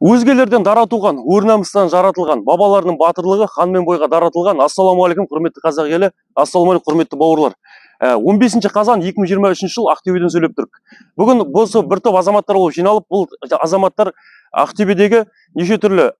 Өзгелерден дара туған, өр намыстан жаратылған, бабаларының батырлығы ханмен бойға даратылған. Ассалаумағалейкум, құрметті қазақ елі, ассалаумағалейкум, құрметті бауырлар. 15 қазан 2023 жыл Ақтөбеден сөйлеп тұрмыз. Бүгін осы бір топ азаматтар болып жиналып, бұл азаматтар Ақтөбедегі неше түрлі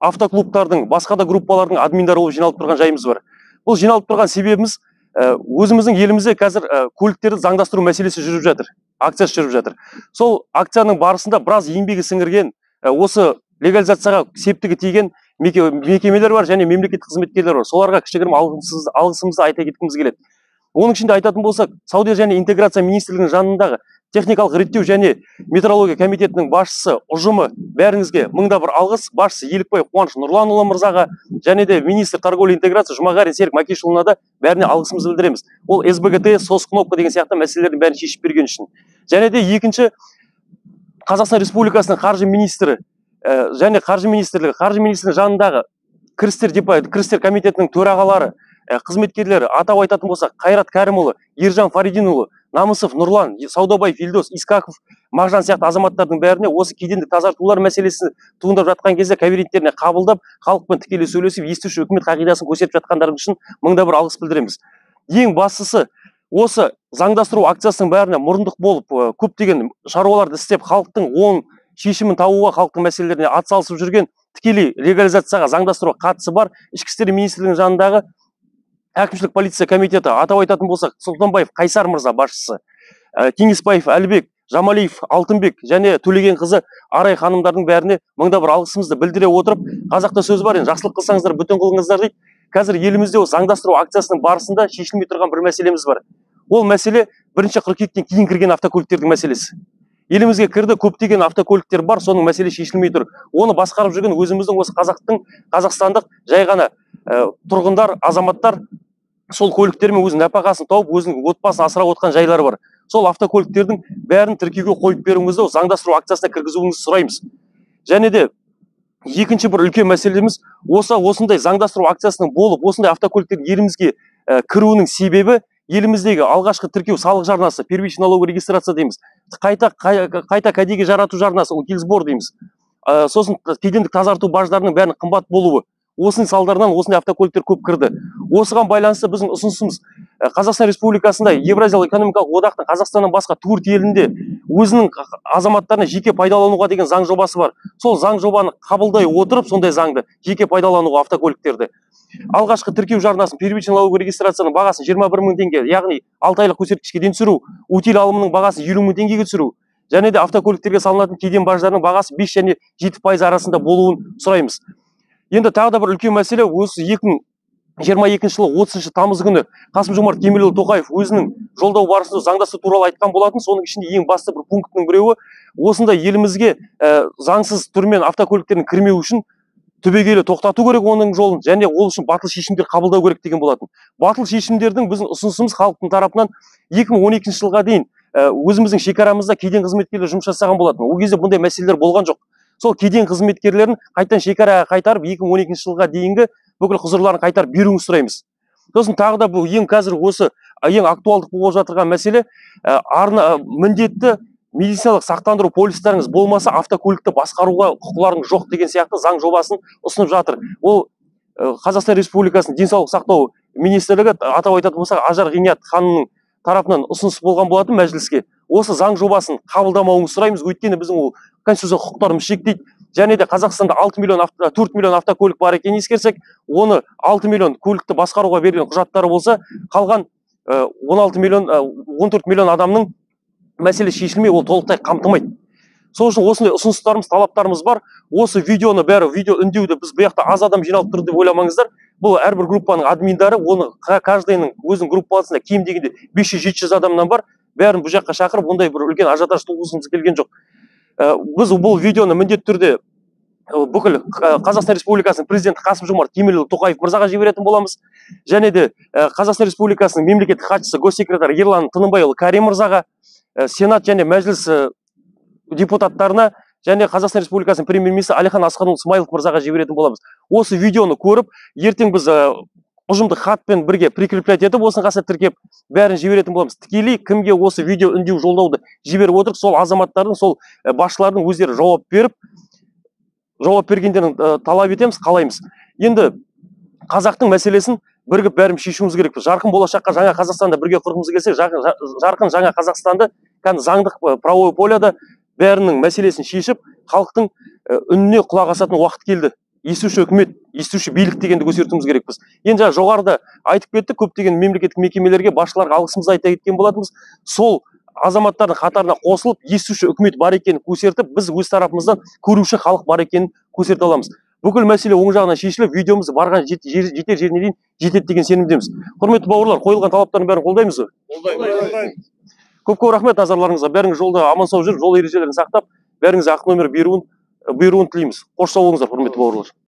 автоклубтардың, басқа да группалардың админдары болып жиналып тұрған жайымыз бар. Бұл жиналып тұрған себебіміз, өзіміздің елімізде қазір көліктерді заңдастыру мәселесі жүріп жатыр, акциясы жүріп жатыр. Сол акцияның барысында біраз еңбегі сіңірген, осы легализацияға септігі тиген мекемелер бар және мемлекеттік қызметкерлер бар. Соларға кішігірім алғысымызды айта кеткіміз келеді. Оның ішінде айтатын болсақ, Сауда және интеграция министрлігінің жанындағы техникалық реттеу және метрология комитетінің басшысы ұжымы, бәріңізге мыңда бір алғыс. Басшысы Елікбай Қуаныш Нұрланұлы мырзаға және де министр торговли интеграция Жұмағарин Серік Макишұлына да бәріне алғысымызды білдіреміз. Ол СБГТ, СОС кнопка деген сияқты мәселелердің бәрін шешіп берген үшін. Және де екінші, Қазақстан Республикасының қаржы министрі және қаржы министрлігі, қаржы министрлігінің жанындағы кірістер комитетінің төрағалары, қызметкерлері, атап айтатын болсақ, Қайрат Кәрімұлы, Ержан Фаридинұлы, Намысов Нұрлан, Саудабаев Елдос, Искаков Мағжан сияқты азаматтардың бәріне осы кедендік тазартулар мәселесі туындап жатқан кезде кабинеттеріне қабылдап, халықпен тікелей сөйлесіп, естуші үкімет қағидасын көрсетіп жатқандарыңыз үшін мыңда бір алғыс білдіреміз. Ең бастысы, осы заңдастыру акциясының бәріне мұрындық болып, көптеген шаруаларды істеп, халықтың оң шешімін табуға, халықтың мәселелеріне атсалысып жүрген, тікелей легализацияға, заңдастыруға қатысы бар Ішкі істер министрлігінің жанындағы әкімшілік полиция комитеті, атап айтатын болсақ, Сұлтанбаев Қайсар мырза басшысы, Кеңесбаев Әлібек, Жамалиев Алтынбек және Төлеген қызы Арай ханымдардың бәріне мыңда бір алғысымызды білдіре отырып, қазақта сөз бар енді, жақсылық қылсаңыздар бүтін қылыңыздар дейді. Қазір елімізде осы заңдастыру акциясының барысында шешілмей тұрған бір мәселеміз бар. Ол мәселе 1 қыркүйектен кейін кірген автокөліктердің мәселесі. Елімізге кірді көптеген автокөліктер бар, соның мәселе шешілмей тұр. Оны басқарып жүрген өзіміздің осы қазақстандық жай ғана тұрғындар, азаматтар сол көліктермен өзінің нәпақасын тауып, өзінің отбасын асырап отқан жайлары бар. Сол автокөліктердің бәрін тіркеуге қойып беруіңізді, заңдастыру акциясына кіргізуіңізді сұраймыз. Және де екінші бір үлкен мәселеміз, осындай заңдастыру акциясының болып, осындай автокөліктердің елімізге кіруінің себебі еліміздегі алғашқы тіркеу салық жарнасы, первичный налоговая регистрация дейміз, қайта кәдеге жарату жарнасы, утильсбор дейміз. Сосын кедендік тазарту баждарының бәрінің қымбат болуы. Осының салдарынан осындай автокөліктер көп кірді. Осыған байланысты біздің ұсынысымыз, Қазақстан Республикасында Еуразиялық экономикалық одақтың Қазақстаннан басқа 4 елінде өзінің азаматтарына жеке пайдалануға деген заң жобасы бар. Сол заң жобаны қабылдай отырып, сондай заңды жеке пайдалануға автокөліктерді алғашқы тіркеу жарнасын, первичный налоговый регистрацияның бағасын 21 мың теңге, яғни 6 айлық көрсеткішке дейін түсіру, утиль алымының бағасын 50 мың теңгеге түсіру, және де автокөліктерге салынатын кеден баждарының бағасы 5 және 7% арасында болуын сұраймыз. Енді тағы да бір үлкен мәселе, осы 2022 жылы 30 тамыз күні Қасым-Жомарт Кемелұлы Тоқаев өзінің жолдау барысында заңдастыру туралы айтқан болатын. Соның ішінде ең басты бір пунктінің біреуі, осындай елімізге заңсыз түрмен автокөліктердің кірмеуі үшін түбегейлі тоқтату керек оның жолын, және ол үшін батыл шешімдер қабылдау керек деген болатын. Батыл шешімдердің біздің ұсынысымыз халықтың тарапынан 2012 жылға дейін өзіміздің шекарамызда кеден қызметкерлері жұмыс жасаған болатын. Ол кезде бұндай мәселелер болған жоқ. Сол кеден қызметкерлерін қайтадан шекараға қайтарып, 2012 жылға дейінгі бүкіл құзырларын қайтарып беруін сұраймыз. Сосын тағы да бұл ең қазір осы ең актуалдық болып жатырған мәселе, міндетті медициналық сақтандыру полистарыңыз болмаса автокөлікті басқаруға құқыларыңыз жоқ деген сияқты заң жобасын ұсынып жатыр. Ол Қазақстан Республикасының денсаулық сақтау министрлігі, атап айтатын болсақ, Ажар Ғиният ханымның тарапынан ұсыныс болған болатын мәжіліске. Осы заң жобасын қабылдамауыңызды сұраймыз, өйткені біздің ол конституциялық құқықтарымыз шектейді. Және де Қазақстанда алты миллион авто, төрт миллион автокөлік бар екенін ескерсек, оны 6 миллион көлікті басқаруға берілген құжаттары болса, қалған 16 миллион, 14 миллион адамның мәселе шешілмей, ол толықтай қамтымайды. Сол үшін осындай ұсыныстарымыз, талаптарымыз бар. Осы видеоны бәрі, видео үндеуді біз бұл жақта аз адам жиналып тұр деп ойламаңыздар. Бұл әрбір группаның админдары, оны каждыйның өзінің группасында кем дегенде 500-700 адамнан бар. Бәрін бұл жаққа шақырып, ондай бір үлкен ажиотаж туғызғымыз келген жоқ. Біз бұл видеоны міндетті түрде бүкіл Қазақстан Республикасының президенті Қасым-Жомарт Кемелұлы Тоқаев мырзаға жіберетін боламыз. Және де Қазақстан Республикасының мемлекеттік хатшысы, госсекретарь Ерлан Тынымбайұлы Карим мырзаға, Сенат және Мәжіліс депутаттарына және Қазақстан Республикасының премьер-министрі Әлихан Асханұлы Смайылов мырзаға жіберетін боламыз. Осы видеоны көріп, ертең біз ұжымдық хатпен бірге прикреплять етіп, осыны қасына тіркеп, бәрін жіберетін боламыз. Тікелей кімге осы видео үндеу жолдауды жіберіп отырып, сол азаматтардың, сол басшылардың өздері жауап беріп, Жауап бергендерін талап етеміз, қалаймыз. Енді қазақтың мәселесін бірігіп бәріміз шешуіміз керекпіз. Жарқын болашаққа, жаңа Қазақстанды бірге құрғымыз келсе, жарқын жаңа Қазақстанды кәдімгі заңдық, правовой поляда бәрінің мәселесін шешіп, халықтың үніне құлақ асатын уақыт келді. Естуші үкімет, естуші билік дегенді көрсетуіміз керекпіз. Енді жаңа жоғарыда айтып кеттік, көптеген мемлекеттік мекемелерге, басшыларға алғысымызды айта кеткен болатынбыз. Сол азаматтардың қатарына қосылып, естуші үкімет бар екенін көрсетіп, біз өз тарапымыздан көруші халық бар екенін көрсете аламыз. Бүкіл мәселе оң жағынан шешіліп, видеомыз барған жетер жеріне дейін жетеді деген сенімдеміз. Құрметті бауырлар, қойылған талаптардың бәрін қолдаймыз ба? Қолдаймыз. Көп көп рахмет назарларыңызға. Бәріңіз жолда аман сау жүріп, жол ережелерін сақтап, бәріңізге ақ нөмір беруін, бұйыруын тілейміз. Қош сау болыңыздар, құрметті бауырлар.